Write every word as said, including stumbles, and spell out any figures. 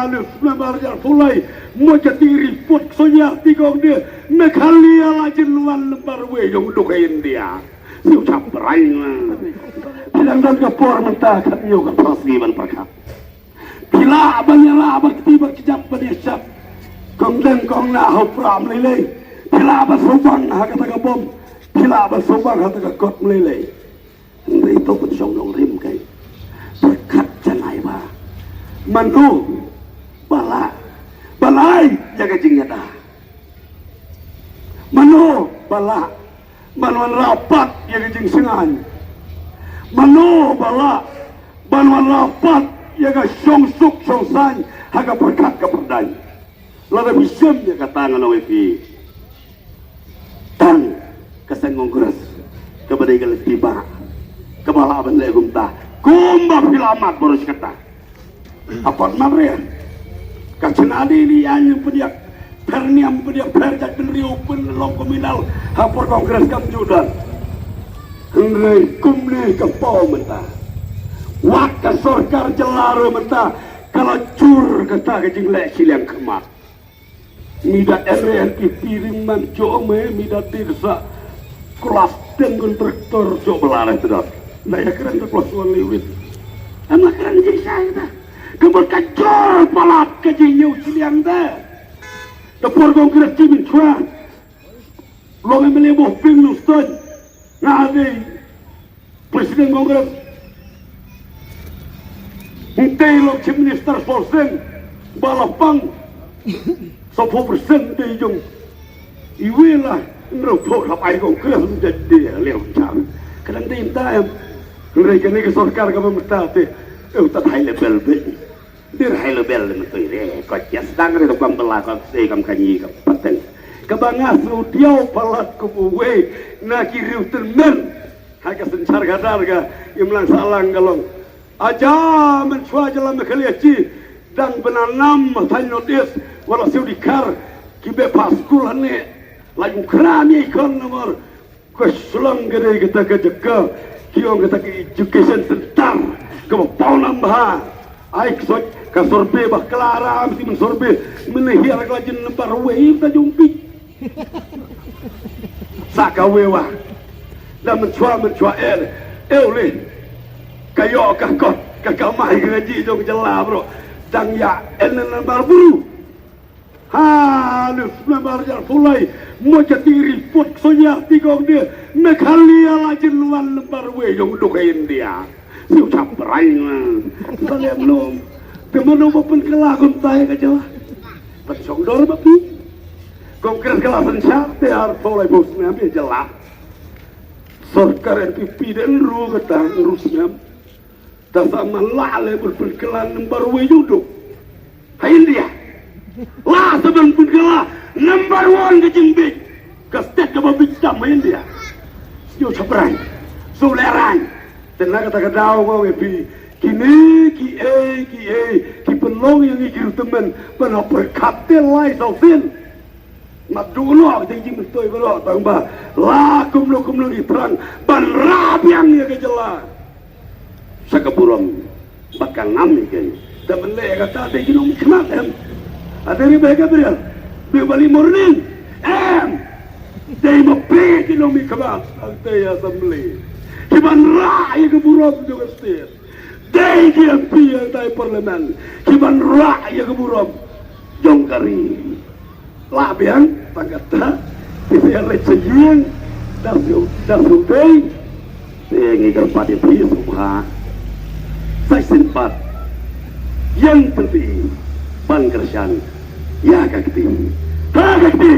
Alif member jar pulai mo jati report soya ti kong dia Meghalaya la jin wan lembar we yong duk India. Siu chap rai. Bilang dan ka por menta kat yo ka pras ni ban perkat. Pila ban ya la ban kti ban kejap ban ya chap. Kong deng kong na ho pram lele. Pila ban subang ha kata ka bom. Pila ban subang ha kata ka kot lele. Hynrei to pynshong nongrim kai. Pyrkhat janai ba mano ba lah ban ai ïa ka jingïada. Mano ba lah ban wanrah pat ïa ka jingsngewsih. Mano ba lah ban wanrah pat ïa ka shongsuk shongsaiñ ha ka pyrkhat ka pyrdaiñ. Lada phi shem ïa kata ngan ong ïa phi. Tang ka seng Congress kaba dei ka lynti ba kaba lah ban leh kumta. Kumba phi la mad baroh shi katta. Apot mad re. Ka chna dei li aiñ pynïap pher niam pynïap pher jaitbynriew pynlong kriminal ha por Congress kam ju don. Hynrei kumne ka paw mynta. Wat ka sorkar jylla ruh mynta ka la jur kata ka jingleh shiliang khmat. Mi da N R N P P ring man jo me mi da dir sa klas ten kontraktor jo bala re tedap. Na ya keren da klas wan lewit. Em la keren jing sa ita. Kebot ka jor palat ka jing nyau siliang da. Da por kong kira jimin chua. Long M L A boh ping nung ston. Nga dei President Congress. Hynrei long Chief Minister Sor Seng ba la pang. Sopho percent dei jong iwe la nro pho hap ai Congress menjadi dia leo char. Kadang dei ta em. Hynrei kane ka sorkar ka mynta te. Eu ta high level be. Dir high level de mentui re ko jas dang re bang bela ko se kam kanyi ka pateng. Ka banga su diau palat ko buwe na ki riu tenmen. Ha ka senchar ka dar ka imlang salang ka long. Aja men chua jala me kali achi dang benanam than notis wala siu dikar ki be pa skul hane. La yung kram ye ikon nomor. Ka shlong ka dei kata ka jaka ki ong kata ka education center kaba paw nam bha. Ai ksot ka sorbe ba klara am si men sorbe men hiar ka jin nambar wei ta jong bi. Sa ka wewa da men chwa men chwa el eu le ka yo ka kot ka ka mai ka ji jong jala bro dang ya en nambar buru. Ha, lu snem arjar pulai mo jati report soya ti kong dia Meghalaya la jin wan lembar we jong duk India. Siu chap rai na. Salem lum. Te mano ba pynkylla kumta ïa ka jylla. Pynshong dor ba pi. Kongres kylla synshar te ar pulai bos ne ambi jylla. Sorkar N P P de nru kata nru snem. Ta sa man la le bun pynkylla nambar wei jong duk ha India. La sa ban pynkylla nambar one ka jingbit ka state kaba bit tam ha India. Sñiaw chaprai sñiaw lehrai. Te na kata ka daw ngong e phi kine ki ei ki ei ki pynlong ïa ngi ki rutemen ban hap pyrkhat te lai saw sien. Mat du noh ka jing jingmyntoi baroh tang ba la kumno kumno ngi thrang ban rah biang ïa ka jylla. Sa ka burom bad ka ngam ïa ka. Te ban leh kata dei ki nongmihkhmat em. Ate ri bai Gabriel. Bi bali morning. Em. Dei ma phi ki nongmihkhmat. Ate ïa assembly. Ki ban rah ïa ka burom jong ka state. Dei ki M P ïa ka tai parliament ki ban rah ïa ka burom jong ka ri. Lah biang tang kata ki ïa leit sha ïing da shu da shu dei. Te ngi kyrpad ïa phi sngewbha sa shisien pat ïeng tynti ban kyrshan ïa ka kti. Ha ka kti.